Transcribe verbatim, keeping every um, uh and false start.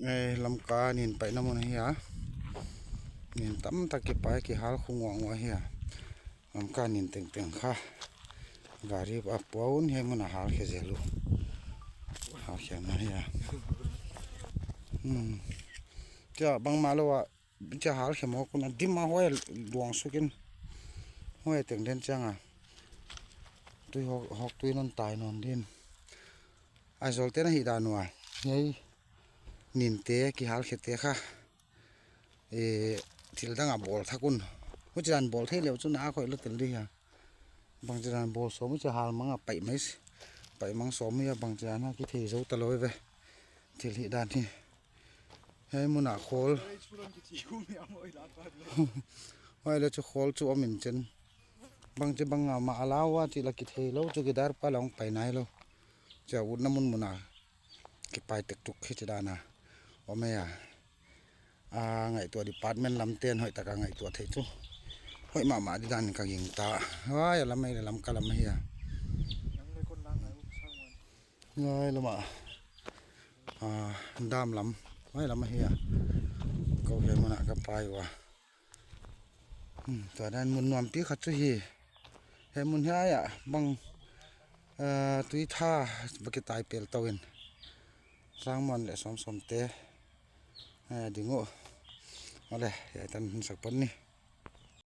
Eh, Lamka nin paina mun ahi a. Nin tamtak kipai, kihal khu nguah nguah ahi a. Lamka nin tengteng kha gari a pua un hiai mun a halkhe zel uh. Halkhe na ahi a. Hmm. Chia bangmah lou a, chia halkhe mawk un a dim a, huai luang suk in. Huai teng den chiang a, tui hawk, hawk tui non tai non din. Aizawl te'n a hihdan ua, hiai ninte, kihalkhete kha, eh, thil dang a bawl thak un. Huchidan bawl thei leh chu na a khoih lou tel di hia. Bangchidan bawl sawm, huchi hal mang a paih mai si. Paih mang sawm hia, bangchidan a kithei zou ta lou ve. Thil hihdan hi. Hiai mun a khawl. Huai leh chu khawl chu om in chin. Bangchi bang a mah a lau a chih la kithei lou, chowkidar pa la hong pai nai lou. Chia utna mun mun a kipai tek tuk hi chidan a om e a. A ngaihtuah department lam te'n hoihtak a ngaihtuah thei chu. Hoih mahmah di dan ka gingta. Huai a lam ahi leh Lamka lam ahi a. Huai lam a, ah, dam lam. Huai lam ahi a. Kou hiai mun a ka pai ua. Hmm, tua dan mun nuampi khat chu hi. Hiai mun hiai a bang, ah, tui tha va kitai pel tou in. Sangmuan leh Sawmsawmte, eh, ding uh. Awle, hiai tan hun sak pon ni.